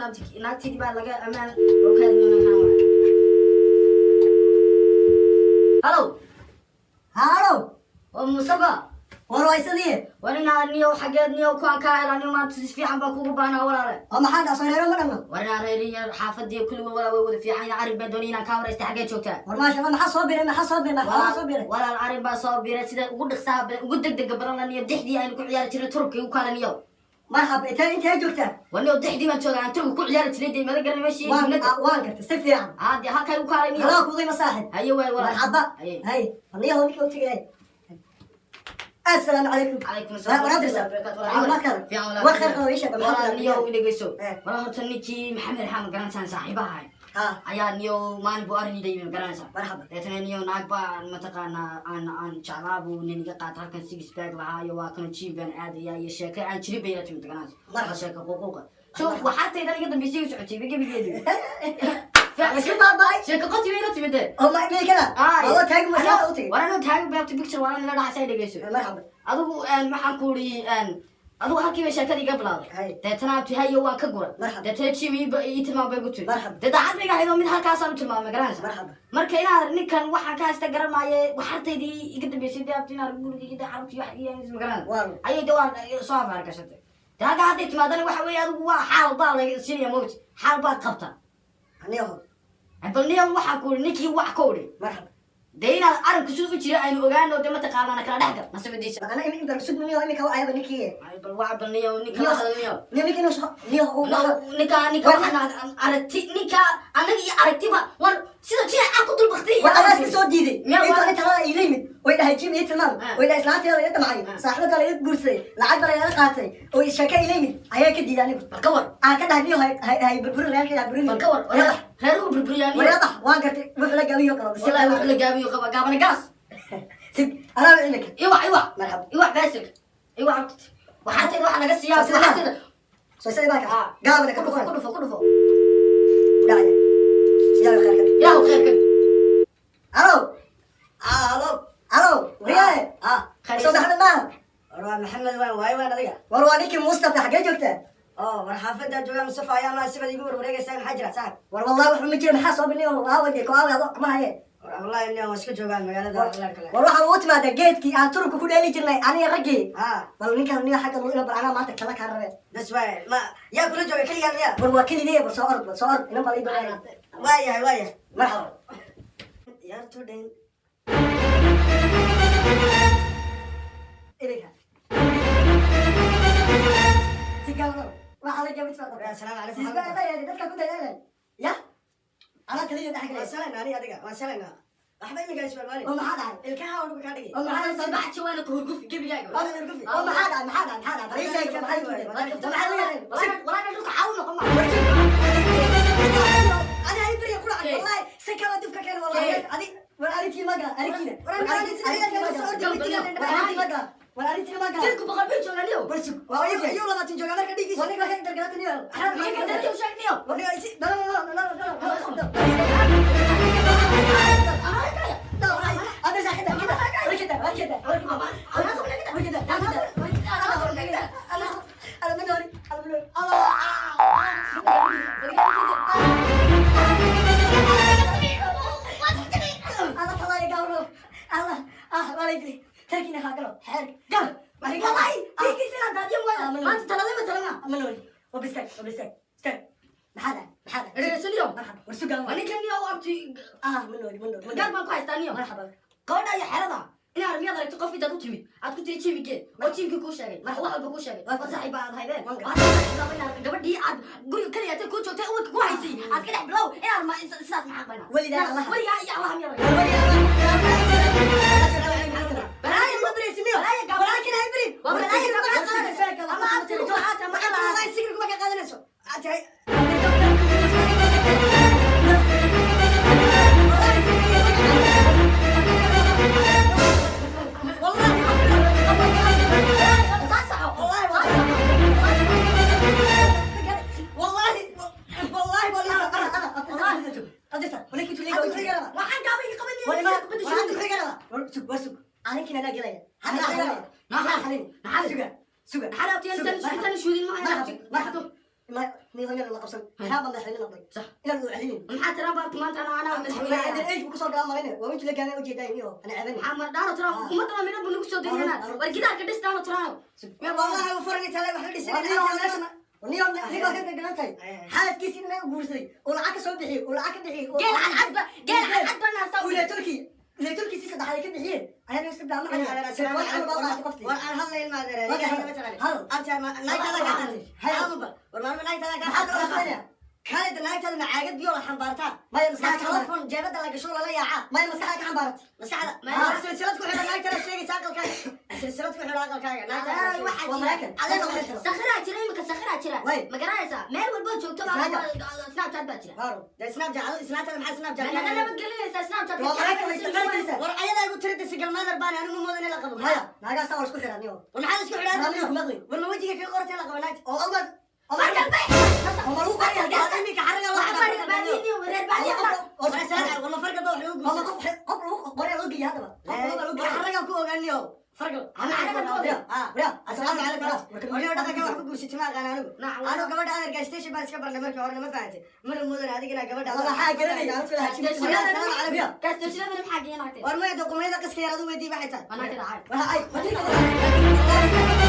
Abti, naagteydii baa laga amaan okaadin. Halo. Halo. Waa Mustafa. War waa isadii. War inaa niyow, xageed niyow kuwaan kaa helaa niyow? Maanta si fiican baa kugu baahnaa, walaale. Oo maxaa dhac? Soo reero ma dhamno? War inaa reeriya, xaafadii kulligood walaa way wada fiican yahay. Arrin baan doonay inaan kaa waraysta. Xageed joogtaa? War maasha Allah, maxaa soo biray? Maxaa soo biray? Maxaa soo biray? Walaal, arrin baa soo biray. Sida ugu dhaqsaha badan, ugu degdega badan la niyo, dixdii aynu ku ciyaari jirnay turubka igu kaala niyow. Marxaba, intee joogtaa? War niyow, dixdii baan joogaa aan turubka ku ciyaari jirnay. Dee mada garanay meeshii Waan jumlada. Waan gartay si fiican. Haa, dee halkaa igu kaalay niyow. Halaa kuuday ma saaxib? Haye waay, walaal. Marxaba. Haye. Hay, niyahow, ninka u tegay. Assalaamu calaykum. Calaykum asalaam. War adirsa caafimaadkaada? Fiican, walaal. War khayr qabo, ii sheeg. Walaal, niyow, dhegeyso. Eh. Walaal, horta ninkii Maxamed Xamed garanaysaa, saaxiibaha Ha. ayaa niyow maalin buu arrin ida yimi, garanaysaa. Marxaba. Deetana niyow, naag baa mataqaanaa aan jeclaa buu nin iga qaata, halkan six pack lahaa iyo waa kana gym baan aadaya iyo sheeko aan jirin bay ila timid, garanaysa. Marxaba. Sheeko ququuqa so waxaataydan iga dambeysay u socotay gebigeedu. Iska baaba'ay. Sheeko qoti bay ila timid dee. Oo ma imikada oo taag masaafo u tegay? War anuu taagan baabta picture waa in la dhacay, dhegeyso. Marxaba. Adigu waxaan ku uri, adigu halkiiba sheekada iga bilowday. Hay. Deetana abti hayo waan ka guray. Marxaba. Deetana gym ii tilmaam bay ku tiri. Marxaba. Dee daacad bay iga ahayd oo mid halkaasaan u tilmaamay, garanaysa. Marxaba. Marka inaad ninkan waxaan ka haysta garan maaye, waxartaydii iga dambeysay dee abti inaad guriga iyo dee carruurtii wax iyo ma garanaysa. Waaw. Ayay dee waan soo afaar gashatay. Dee halkaa hadday timaadana waxa weeye adigu waa xaal baa laga siinaya, mawti xaal baad qabta. Niyahow. Bal niyan, waxaan ku uri ninkii wax ka uri. Marxaba. Dee inaad arinku siduu u jira aynu ogaano, dee mataqaanaana kala dhex gal nasabadiisa. Ana imi sug niyahow, imika ayaba ninkii. Ay, bal waa bal niyo ninka la hadal niyo. Niyo, ninki inuu soo niyahow. Ninka waxaan aragti ninka annaga iyo aragtiba waan sida jina aan ku dulbaktay. War anaa iska soo diiday. Miyaa Intuu ani talada iila yimid, way dhahay gym ii tilmaam. Ah. Way dhahay islaanteeda ila damcay, Ah. saaxiibada la iga guursaday, lacag baa laga qaatay oo sheeko ila yimid ayaa ka diiday anigu. Bal ka war. Aan ka dhahay niyo, hay burburin reerkayga, ha burin. Bal ka war, reeruhu burburiyaan. Waryadax, waan gartay, wuxuu la gaabiyo qabo. Wallahi wuxuu la gaabiyo qaba gaabana gaas. Sig anaa imika. Iwac, iwac. Marxaba. Iwac baasir, iwac, waxaa teeda waxa laga siiyaa waxaa teeda. Soo isaga baa ka gaabana ka ku dhufo. dhufan. Ku dhufo, ku dhufo. Dhacaya, ilaahu khayr ka dhig. Ilaahu khayr ka dhig. Halo. Halo. Halo, waryaye. Ah. Khayr. Soo Maxamed maaha? War waa Maxamed, waan waay, waan adiga. War waa ninkii Mustafa, xaggee joogtaa? Oo war xaafadda joogaa Mustafa ayaa ma sibad igu warwareegaysaa? Maxaa jira, saaxib? War wallahi waxba ma jira. Maxaa soo binay oo aawade ko aawe ado kuma haye? War wallahi nin waan iska joogaa magaalada leerka le. War waxaa ugu timaadaa geedkii aan turubka ku dheeli jirnay, aniga raggii. Ha. Bal ninkaan niyo xagga ina bal anaa maanta kala kaa rabe. Bas waay, ma yaa kula jooga? Keligaa miyaa? War waa keligee, bal soo orod, bal soo orod, inan bal ii doonaya. Waayahay, waayahay. Marxaba. Yartu dhin. Iminka si gaabno waxaa la gabid soo qabta. Assalaamu calaykum. Sisba dadka ku dayaalan ya anaa kaliya dhex Waan galay. salaynaa aniga adiga, waan salaynaa. Waxba iminka ismaalmaalin. Oo maxaa dhacay? Ilkaha oo dhuka kaa dhigi. Oo maxaa dhacay? Sabax jawaana ku hurguf gebigaaga. Oo maxaa dhacay? Maxaa dhacay? Maxaa dhacay? Bal ii sheeg, maxaa dhacay? Maxaa dhacay? Walaal, dhulka caaw noqon ma. Ani ay beriya ku dhacay wallahi, si kala dufka keen wallahi adi. War arrintii maga arrintiina. War arrintii maga. War arrintii maga. War arrintii maga. Dilku 100 bil joogaa niyow. War sug waa iyagu. Ayuu 20 joogaa marka dhigiisa. War ninka ka gargarata niyo. Ninka dadiyo sheeg niyow. War ninka isi dalo dalo dalo dalo. Wallahi dhiiggiisa inaan daadiyo mooyaan maanta taladayba talama. Dhegeyso niyow. Waa ninkan niyow abti gaar baan ku haystaa niyow. Gabadha iyo xerada inaad miyaad aragto qof intaad u timid aad ku tiri gym-kee oo gym-kii kuu sheegay, wax walba kuu sheegay, war saaxiib aad haydeen, inaad gabadhii aad guriga kaliya kuu joogtay, ubadka ku haysay, aad ka dhex bilow inaad ma sidaas maxaa bayna? Weligaa Allaha. Weligaa iyo Allaha miyaad aragto? Balaayo ma baraysi niyo. Waa balaayo gabadha qaadanayso. Ama aad tiri aad ama Wallahi aad sigir kuma ka qaadanayso. Aad tahay. والله والله والله Waxaan gaaba iga qaban. Maxaa rabtay intan shuudin ma doorsan. Trump baa madaxweyne noqday. Sax. Inaan uu celinin. Maxaa Trump baa maanta anaa madaxweyne? Age buu kusoo galaa malayna. Waa intuu la gaamay ujeedaa iyo ana ceebani. Maxaa ma Donald Trump ummadana midho buu nagu soo daynaynaa. War gidaarka dhis, Donald Trump. Wallahi uu furan inta wax la dhisin. Niyo ninka ka gagan tahay. Xaaskiisii inuu guursaday oo lacag ka soo bixiyay oo lacag ka bixiyay. Geel cadcad ba, geel cadcad baa naasta. Uu leeturki leeturkiisii saddexaad ay ka bixiyeen. Ayaa nin saddex ma xayaa. Telefoon camal baa qaatay qoftii. War aan hadlayn ma adeer. Hadal. Abta ma naagtada ka qaatay. Haye war maalmo naagtada ka Maxaad oga sameynaya? Kaalida naagtada ma caagad biyo la xambaartaa? Maya, maskaxda ka Telefon jeebada la gasho lala yaacaa. Maya, maskaxda ka xambaaratay. Maskaxda Maya. Silsilad ku xidhan naagtada sheegaysa aqalkaaga. Silsilad ku xidhan aqalkaaga naagtada. Waxaa Waa jira Maraykan. adeer, sakhiraa jira imika, sakhiraa jira. Way. Ma garanaysaa meel walbo joogto baa Snapchat. Snapchat baa jira. Haaro. Dee Snapchat adu Snapchat maxaa Snapchat? Ma naga nabadgelinaysaa Snapchat? Waa Maraykan, way isticmaali karaysaa. War ayadaa igu tirida single mother baan anigu moodan in la qabo. Maya, naagaha saa waa isku xiran niyo. War maxaa la isku xidhaa? Maqli, maqli. War ma wejiga kaga qoratay la qabo naagta? Oo alma Markan bay oo ma lagu qariyaa? Waa iminka xarriga loo Waxba reer baadiye, reer baadiye. War salaam, war ma fargal baa wax lagu Ama guursaday? qof lagu qoriyaa loo geeya haddaba. Qof walba loo War geeya. xarrigan ku ogaaniyo fargal. Ama xarrigan ku ogaan. Ah, assalaamu calaykum. Waliba dhaqanka wax ku guursatay ma aqaan anigu. Nac, anigu gabadha adeerka station baan iska barnay markii hore, ma fahantay? Mana moodan adiga inaa gabadha Waxaa garanaya, dadka la hajin. Assalaamu calaykum. Kaastashinadana maxaa geeya naagtay? War maya doqomayada qaska yar adu weydii waxay tahay. Waa naagtay dhacay. Waxa ay